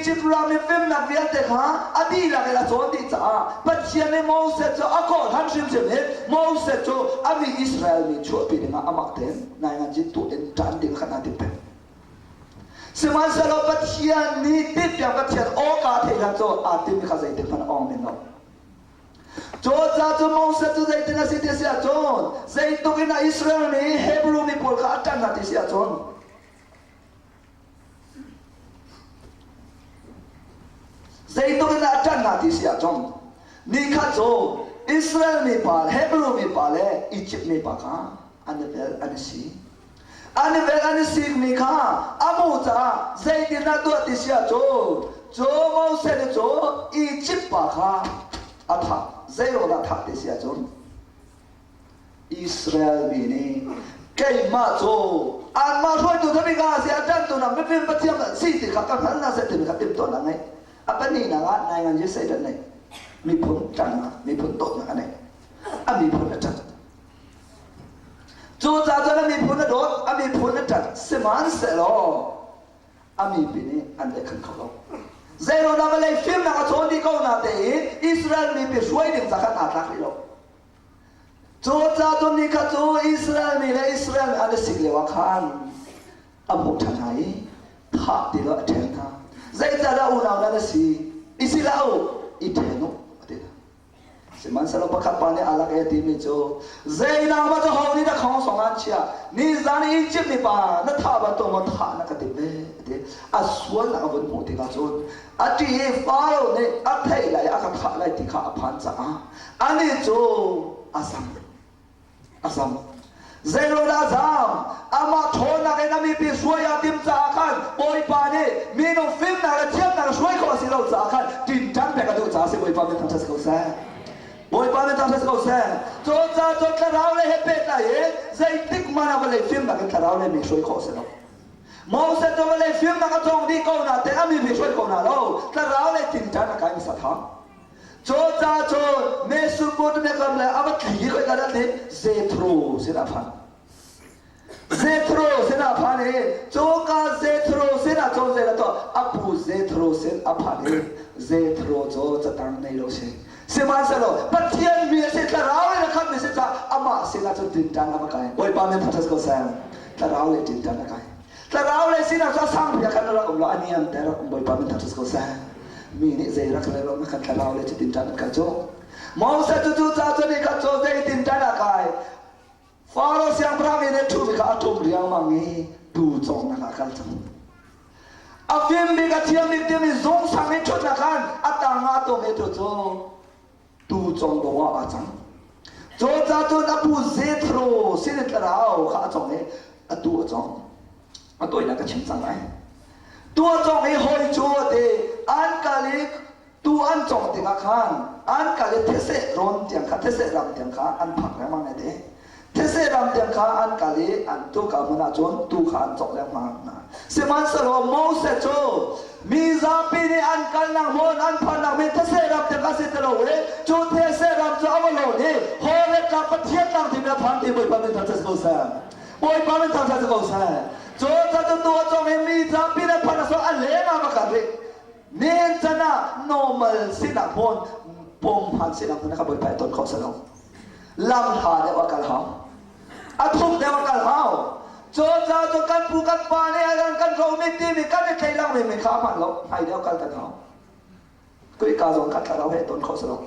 Egypt ram i fimnak vialte kha a dihlak in a cawn dih caah Pathian nih Moses cu a kawh hlan hrimhrim in Moses cu a mi Israel mi chuahpi dingah amah tein nainganzi tuah in ṭan ding kha naa tim peng. Sihmanhsehlaw Pathian nih timhpiak Pathian awka theih hlan cu aa timmi kha zeitik hmanh a awng men lo. Cucaah cu Moses cu zeitin a si ti si ahcun zeitluk in a Israel mi Hebrew mi pawl kha a ṭanh hna ti si ahcun zeitluk in a ṭanh hna ti si ahcun nikhat cu Israel mipa Hebrew mipa le Egypt mipa kha an i vel an i si. An i vel an i sikmi kha a hmuh caah zeitindah tuah ti si ahcun cu Moses nih cu Egypt pa kha a thah. Zeiruang dah thah ti si ahcun Israel mi nih keimah cu anmah hruaitu thabik ah si a ṭantu na mifim Pathian si ti kha ka hngal na seh timi kha timhtuahnak ngei. A pahnihnak ah nainganzi Satan nih miphun ṭannak, miphun dawtnak a neih. A miphun a ṭanh. Cucaah cun a miphun a dawt, a miphun a ṭanh. Sihmanhsehlaw a mipi nih an lehkhan kho lo. Zeiruangah vawlei fimnak a cawn dih ko na tein Israel mipi hruai ding ca khan aa tlak rih lo. Cucaah cun nikhat cu Israel mi le Israel an i sik lioah khan a hmuh ṭhan hna i thah ti lo a ṭhen hna. Zeicahdah unau nan a si? I si hlah u, i ṭhen u, a ti hna. Sihmanhsehlaw pakhat pa nih a lak i a timi cu, Zeidah maw cu ho nih dah khawng song an chiah? Nizan i Izipt mipa na thah bantuk maw thah na ka timh ve? A ti. A sualnak a vun hmuh tikah cun a ṭih i Faro nih a theih lai i a ka thah lai ti kha a phan caah anih cu a zam. A zam. Zeiruangah a zam? Amah ṭhawnnak in a mipi hruai aa timh caah khan Bawipa nih minung fimnak le thiamnak hruai khawh a si lo caah khan ṭinṭan pek a duh caah a si. Bawipa min thangṭhat si ko seh. Bawipa min thangṭhat si ko seh. Cucaah cun thlarau lei he pehtlai in zeitik hmanh ah vawlei fimnak in thlarau lei mi hruai khawh a si lo. Moses cu vawlei fimnak a cawng dih ko na te a mipi hruai kho hna lo. Thlarau lei ṭinṭan a kai hmasa thang. Cucaah cun Mesopotamia ram le a va tli khoi ka rat i Jethro sin a phan. Jethro sin a phan i cuka Jethro sin ah cun zei to a pu Jethro sin a phan i Jethro cu catang nei lo si. Sihmanhsehlaw Pathian mi a si thlarau in a khat mi si caah amah sin ah cun tinṭan a va kai. Bawipa min thangṭhat ko seh. Thlarau le tinṭan a kai. Thlarau le sinak cu a sangpi ah khan rak um lo a niam te rak um Bawipa min thangṭhat ko seh. Mi nih zei rak rel na kan thlarau le cutin ṭan an kai cu. Moses cu cu ca cu nih kha cu zeitin ṭan a kai. Faro siangpahrang inn i ṭhumi kha a ṭum riangmang i tuu cawngnak ah a kal cang. A fim bik a thiam bik timi zung sang i ṭhutnak khan a tang ah a tum i tu cu tuu cawng dawh ah aa cang. Cucaah cun a pu Jethro sin in thlarau kha a cawng i a tuu a cawng. A tawinak ka chim cang lai. Tuu a cawng i hawi cu a ti an kal i tuu an cawng tikah khan an kal i these rawn tiang kha these ram tiang kha an phak lengmang ne te. These ram tiang kha an kal i an tuka hmun ah cun tuu kha an cawk lengmang hna. Sihmanhsehlaw Moses cu mi zapi nih an kalnak hmun an phannak mi these ram tiang kha si ti lo i cu these ram cu a va lawn i Horeb tlang Pathian tlang timi a phan ti Bawipa min thangṭhat si ko seh. Bawipa min thangṭhat si ko seh. Cu ca cu tu a cawng i mi zapi nih phan a sawh a leng ah va kal rih. Nihin chan ah normal sinak hmun pawm hman sinak hmun kha Bawipa i ton khawh si lo. Lam hla deuh a kal hau. A thuk deuh a kal hau. Cucaah cu kan pu kan pa nih an kan romi timi kan i thleilang mi kha a hman lo. Hmai deuh kal kan hau. Kuika zong kha thlarau he ton kho si lo.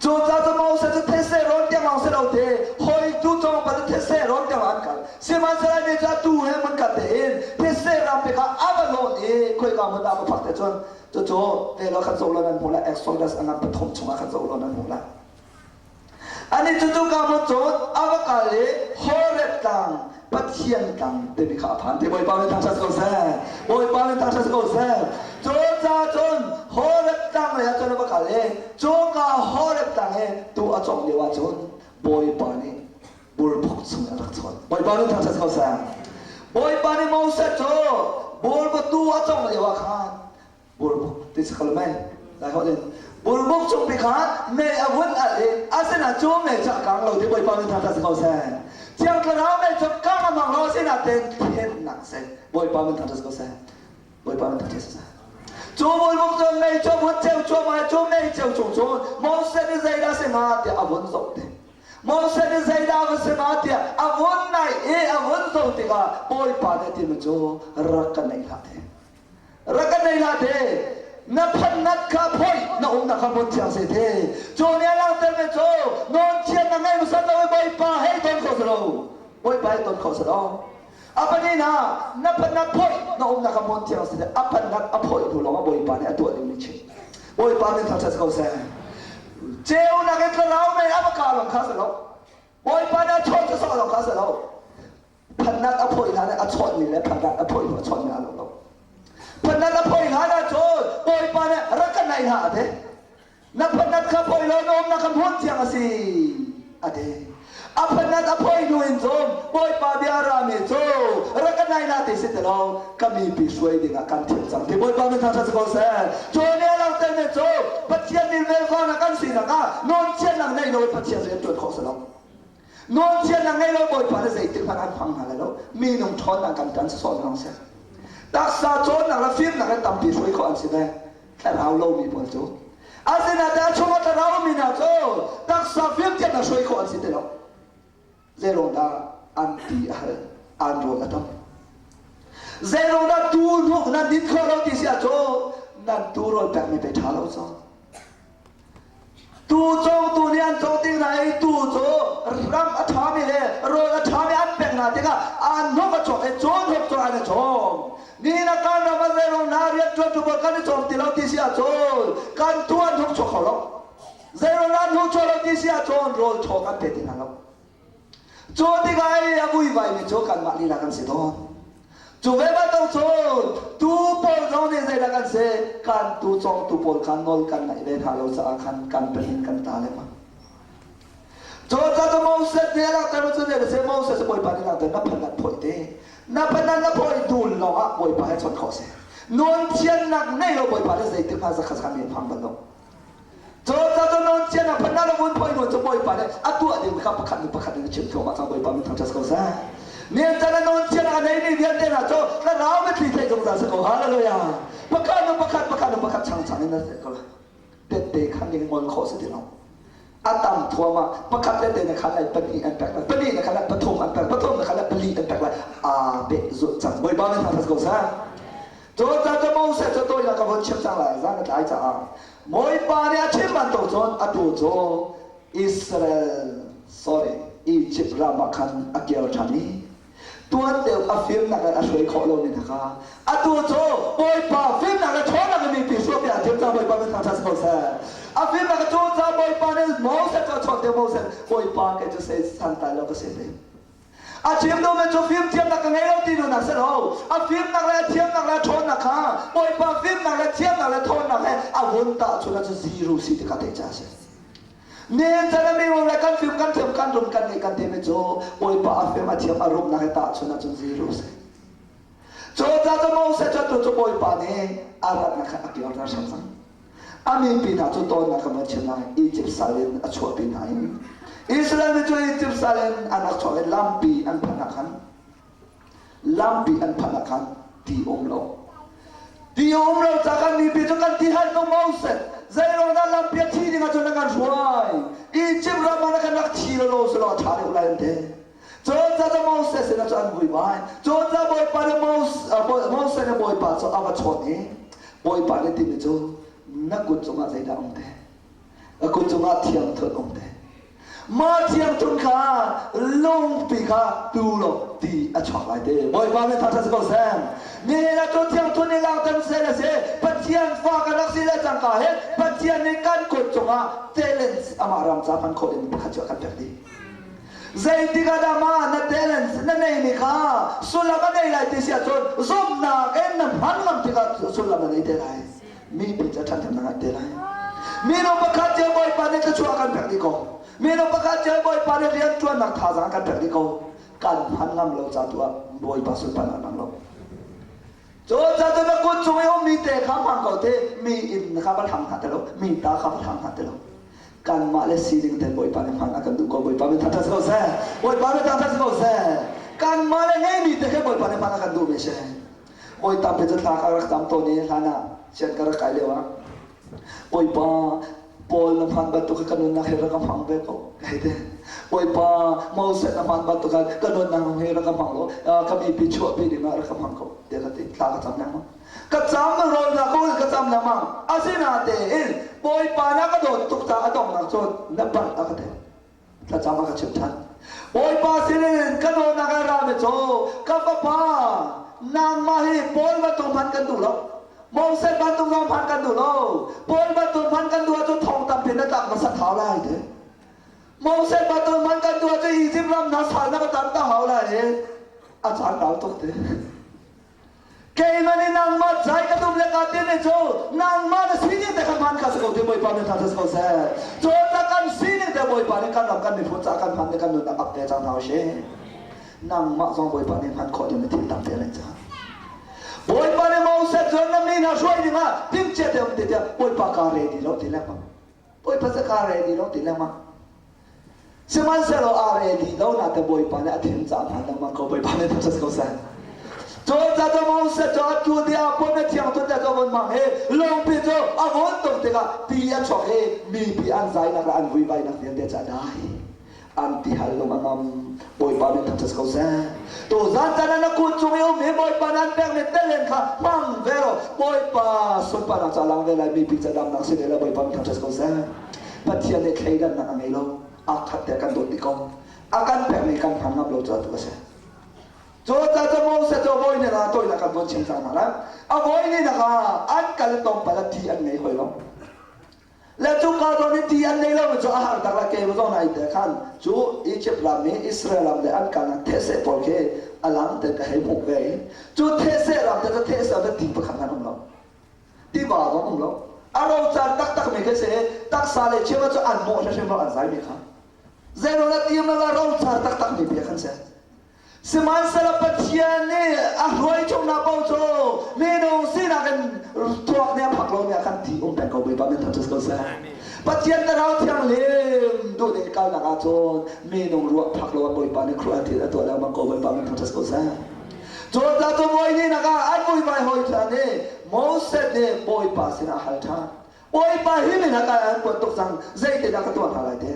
Cucaah cu Moses cu these rawn tiang lawng si lo te hoi tu cawng pa cu these rawn tiang an kal. Sihmanhsehlaw ni cu atu he mun khat tein these ram te kha a va lawn i khoika hmun dah va phak te cun cucu te lo khan zoh lo nan hmuh lai Exodus a ngan pathum chungah khan zoh lo nan hmuh lai. Ani cu cuka hmun cun a va kal i Horeb tlang Pathian tlang timi kha a phan ti Bawipa min thangṭhat ko seh. Bawipa min thangṭhat ko seh. Cucaah cun Horeb tlang lei ah cun a va kal i cuka Horeb tlang i tuu a cawng lio ah cun Bawipa nih burbuk chung a rak chawn. Bawipa min thangṭhat ko seh. Bawipa nih Moses cu burbuk tuu a cawng lio ah khan Burbuk ti si ko mei lai holh in burbuk chung pi kha mei a vun alh i asinain cu mei cu a kang lo ti Bawipa min thangṭhat si ko seh. Thiang Thlarau mei cu kang a hmang lo asinain thlennak si Bawipa min thangṭhat si ko seh. Bawipa min thangṭhat si seh. Cu bulbuk cun mei cu a vun ceu cuahmah i cu mei ceu chung cun Moses nih zeidah a si hnga tiah a vun zoh te. Moses nih zeidah va si hnga tiah a vun naih i a vun zoh tikah Bawipa nih a timi cu rak ka naih hlah te. Rak ka naih hlah te. Na phannak kha phoih na umnak kha hmun thiang si te. Cu nih a langhtermi cu nawnchiat na ngei hmasa lo i Bawipa hei ton kho si lo. Bawipa hei ton kho si lo. A pahnihnak na phannak phoih na umnak a hmun thiang si a phannak a phoih hnu lawng ah Bawipa nih a tuah dingmi chim. Bawipa nih thangṭhat ko seh. Ceunak in thlarau mei a va kah lawng kha si lo. Bawipa nih a chawnh sawsawh lawng kha si lo. Phannak a phoih hlan a chawnhmi le phannak a phoih hnu a chawnhmi aa lo lo. Phannak a phoih hlan ah cun Bawipa nih rak ka naih hlah a ti. Na phanat kha poi law na umnak kha hmun thiang a si a ti. A phanat a poi hnu in cun Bawipa bia a rami cu rak ka nai na ti si ti lo ka mipi hruai dingah kan thim cang ti Bawipa min thangṭhat si ko seh. Cu nih a langhter mi cu Pathian nih velvang ah kan sinak ah nawnchiatnak nei lo in Pathian rian ṭuan khawh si lo. Nawnchiatnak ngei lo Bawipa nih zeitik hmanh an hmang hna lai lo. Minung ṭhawnnak kan ṭan sawsawh hna seh. Taksa cawnnak le fimnak in tampi hruai khawh an si ve. Thlarau lomi pawl cu asinain a chungah thlarau mi hna cu taksa fimthiamnak hruai khawh an si ti lo. Zeiruang dah an ti a hal, an rawl a tam. Zeiruang dah tu hnuk nan din khawh lo ti si ahcun nan tu rawl pekmi pe ṭha lo cang. Tuu cawngtu nih an cawng tik hna i tuu cu ram a ṭhami le rawl a ṭhami an pek hna tikah an hnuk a chuak i cu hnuk cu an i chawm. Nihin ah kan ram ah zeiruang hna rianṭuantu pawl kan i cawm ti lo ti si ahcun kan tuu an hnuk chuak kho lo. Zeiruang dah an hnuk chuak lo ti si ahcun rawl thaw kan pe ti hna lo. Cu tikah i a vuivaimi cu kanmah lila kan si tawn. Cu ve bantuk cun tuu pawl zong nih zeidah kan si? Kan tuu cawngtu pawl kha nawl kan ngaih ve hna lo caah khan kan pahnih kan ta lengmang. Cu ca cu Moses nih a langhter cu ne si Moses cu Bawipa nih langhter na phan nan phawih te. Na phan nan na phawih dul lawngah Bawipa he chawnh khawh si. Nawn thiannak nei lo Bawipa nih zeitik hmanh zakhat kha mi phang bal lo. Cucaah nawn cian ah phan na vun phoi nawn cu Bawipa nih a tuah ding kha pakhat hnu pakhat in a chim thluahmah cang Bawipa min thangṭhat ko seh. Nihin caan ah nawn cian a neimi vialte hna cu thlarau mitthli theih zungzal si ko. Hallelujah. Pakhat hnu pakhat pakhat hnu pakhat chang chang in na theih ko lai. Tette khan ning ngol khawh si ti lo. A tam thuam ah pakhat le te na khan lai pahnih an pek lai pahnih na khan lai pathum an pek pathum na khan lai pali an pek lai aa peh zulh cang Bawipa min thangṭhat ko seh. Cucaah cu Moses cu tawinak ka vun chim cang lai zan a tlai caah Bawipa nih a chim bantuk cun atu cu Israel sorry Egypt ram ah khan a kir ṭhan i tuan deuh a fimnak le a hruai khawh lomi hna kha atu cu Bawipa fimnak le ṭhawnnak in mipi hruai a thim cang Bawipa min thangṭhat si ko seh a fimnak cu ca Bawipa nih Moses cu a chawnh te Moses Bawipa kei cu sei santlai lo ka si te A chim duhmi cu fimthiamnak ka ngei lo ti duhnak si lo. A fimnak le a thiamnak le a ṭhawnnak kha Bawipa fimnak le thiamnak le ṭhawnnak he a vun tahchunh ahcun zero si ti kha theih ca a si. Nihin chan ah mi le kan fim kan thiam kan rum kan ngeih kan timi cu Bawipa a fim a thiam a rumnak he tahchunh ahcun zero si. Cu ca cu Moses cu atu cu Bawipa nih a ratnak kha a kirter ṭhan cang. A mipi hna cu tawnnak kan van chim lai Egypt sal in a chuahpi hna i Israel mi cu Egypt sal in an rak chuak i lampi an phanh ah khan lampi an phanh ah khan ti um lo ti um lo ca kan mipi cu kan ti hal ko Moses zeiruang dah lampi a thi ding ah cun na kan hruai Egypt ram ah na kan rak thi lo lo selaw a ṭha deuh lai an ti Cun ca Moses sinah cu an vuivai. Cun ca Bawipa nih Moses nih Bawipa cu a va chawnh i Bawipa nih timi cu na kut cungah zeidah um te? A kut cungah thiangthunh um te. Mah thiangthunh kha lungpi kha tu law ti a chuak lai te. Bawipa nih thangṭhat si ko seh. Nihin ah cu thiangthunh nih langhter seh le si Pathian fa kan rak si le cangka hin Pathian nih kan kut cungah talents amah ram ca hman khawh ding pakhat cu a kan pek dih. Zeitik ah dah ma na talents na neimi kha sullam a nei lai ti si ahcun zumhnak in na hman ngam tikah sullam a nei te lai. Mipi cu ṭhathnemnak na ngai te lai. Mino pakhat cio Bawipa nih thluachuah kan pek dih ko. Mino pakhat cio Bawipa nih rianṭuannak thazaang kan pek dih ko. Kan hman ngam lo ca tu ah Bawipa sunparnak nang lo. Cun cu na kut cung i ummi te kha hmang ko te mi inn kha va hlang hna ti lo mi ta kha va hlang hna ti lo kanmah le sining ten Bawipa nih hman a kan duh ko Bawipa min thangṭhat si ko seh Bawipa min thangṭhat si ko seh kanmah le ngeimi te kha Bawipa nih hman a kan duhmi si bawi tampi cu thla ka rak cam tawn i hlan ah. Sian ka rak kai lio ah Bawipa Paul na hman bantuk ka nunnak hi rak ka hmang ve ko ka hei ti. Bawipa Moses na hman bantuk ka nunnak hi rak ka hmang law ka mipi chuahpi ding ah rak ka hmang ko tiah ka ti. Thla ka cam lengmang. Ka cam rawl na ko ka cam lengmang. Asinain Bawipa na ka dawt tuk caah a donghnak cun na palh a ka ti. Thlacam a ka chimh ṭhan. Bawipa sinin ka dawtnak a rami cu ka fapa nangmah hi Paul bantuk hmanh kan duh lo. Moses bantuk zong hmanh kan duh lo. Paul bantuk hmanh kan duh ahcun thong tampi na tlak hmasat hau lai ti. Moses bantuk hmanh kan duh ahcun Egypt ram hna sal na ka tam ta hau lai i a caan rau tuk ti. Keimah nih nangmah zai ka tum le ka timi cu nangmah na sining te kha hman kha si ko ti Bawipa nih thangṭhat si ko seh. Cun na kan sining te Bawipa nih kan ram kan miphun caah kan hman le kan nunnak ap te cang hna usih. Nangmah zong Bawipa nih hman khawh ding thil tam te le cang. Bawipa nih Moses cun na mi hna hruai ding ah timhcia te um ti tiah Bawipa ka ready lo ti lengmang. Bawipa cu ka ready lo ti lengmang. Sihmanhsehlaw aa ready lo na te Bawipa nih a thim caah hmaan lengmang ko Bawipa nih thangṭhat ko seh. Cun ca Moses cu a tu tiah pon a thiang tun tiah von mang i lungpi cu a vun tuk tikah ti a chuak i mipi an zainak le an vuivainak vialte cu a dai. An tihal lung a ngam. Bawipa nih thangṭhat ko seh. Tu zan caan ah na kut cung i um hi Bawipa nan pekmi telen kha hmang ve law Bawipa sunparnak ca lang ve lai mipi ca damnak si ve lai Bawipa nih thangṭhat ko seh. Pathian nih thleidannak a ngei lo. Aa khat te kan dawt dih ko. A kan pekmi kan hman ngam lo caah tu a si. Cu ca cu Moses cu a voi nih ah tawinak kan von chim cang hna lai. A voi nih nak ah an kal tlawmpal ah ti an ngei hoi lo. Le cu ka zawn i ti an nei lo cu a har tak la ke zong nai te khan cu Egypt ram i Israel ram le an kalnak these pawl khi a lang te ka hei hmuh ve i cu these ram te cu these ram ti pakhat hmanh um lo. Tiva zong um lo. A rocar taktak mi khi si taksa le cheu cu an mawh hrimhrim lo an zai mi kha. Zeiruang ah ti ma rocar taktak mi bia khan si. Sihmanhsehlaw Pathian nih a hruai chungnak paoh cu minung sinak in tuak nih a phak lo mi ah khan ti um peng ko Bawipa min thangṭhat ko seh. Pathian Thlarau Thianghlim duh ning kalnak ahcun minung ruah phak lo ah Bawipa nih khual thil a tuah lengmang ko Bawipa min thangṭhat ko seh. Cun cu voi ni nak ah an muivai hawi ṭhan i Moses nih Bawipa sinah a hal ṭhan. Bawipa hi min ah an kuat tuk cang zeitindah ka tuah hna lai ti.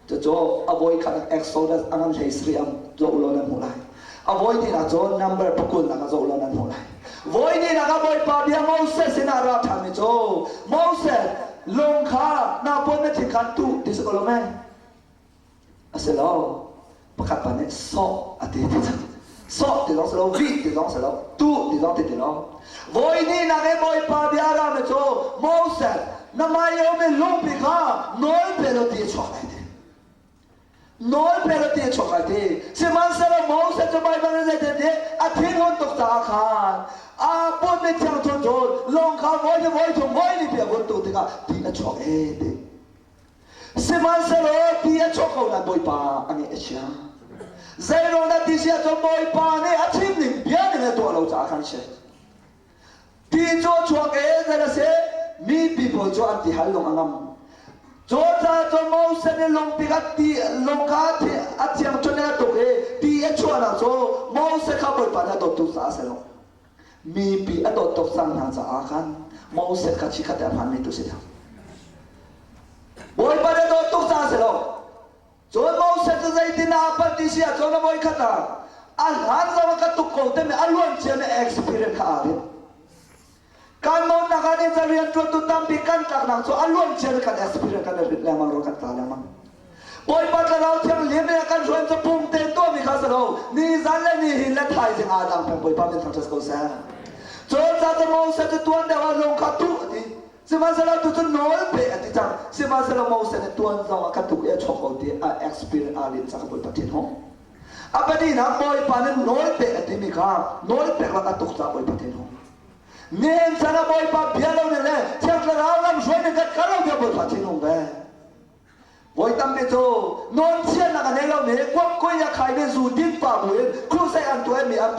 Cucu a voi khat Exodus a ngan hlei sarih ah zoh law nan hmuh lai. A voi hnihnak cu number pakulnak ah zoh law nan hmuh lai. Voi hnihnak ah Bawipa bia Moses sinah a ra ṭhanmi cu Moses lung kha na pon na thin khan tuh ti si ko lo mei? A si lo. Pakhat pa nih sawh a ti ti cang. Sawh ti zong si lo, vih ti zong si lo, tuh ti zong ti ti lo. Voi hnihnak i Bawipa bia a rami cu Moses na hmai lungpi kha nawl pe law ti a chuak lai ti. Nawl pe law ti a chuak lai ti. Sihmanhsehlaw Moses cu Baibal nih zeitin a thinhun tuk caah khan a putmi thiangthunh cu lung kha voi hi voi thum voi li pi a vun tuh tikah ti a chuak ee ti. Sihmanhsehlaw ti a chuak ko nain Bawipa a ngeih a chia. Zeiruang dah ti si ahcun Bawipa nih a chim ning bia ning a tuah lo caah khan a si. Ti cu a chuak e zei a si mipi pawl cu an ti hal lung a ngam. Cu caah cun Moses nih lungpi kha ti lung kha a thiang chun in a tuk i ti a chuahnak cu Moses kha Bawipa nih a dawt tuk caah a si lo. Mipi a dawt tuk cang hna caah khan Moses kha chikkhat te a hmanmi tu si lo. Bawipa nih a dawt tuk caah si lo. Cun Moses cu zeitin dah a palh ti si ahcun a voikhat ah a hlan zong ah ka tuk ko timi a luan ciami experience kha aa rinh. Kan nunnak ah nih rianṭuantu tampi kan tlaknak cu a luan ciami kan experience kan i rinh lengmang ro kan tla lengmang. Bawipa Thlarau Thianghlim nih a kan hruai cu pumte tuahmi kha si lo nizan le nihin le thaizing aa dang peng Bawipa min thangṭhat ko seh. Cun ca cu Moses cu tuan deuh ah lung kha tuh a ti. Sihmanhsehlaw tu cu nawl pe a ti cang. Sihmanhsehlaw Moses nih tuan zong ah ka tuk i a chuak ko ti a experience aa linh cang Bawipa thin hung. A pahnihnak Bawipa nih nawl pe a timi kha nawl pek lak a tuk caah Bawipa thin hung. Nihin chan ah Bawipa bia lo ning le Thiang Thlarau lam hruai ning kan kal lo tiah Bawipa thin hung ve. Voi tampi cu nawnchiatnak a nei lomi kuak koi a khaimi zu din pa buin crusade an tuahmi an.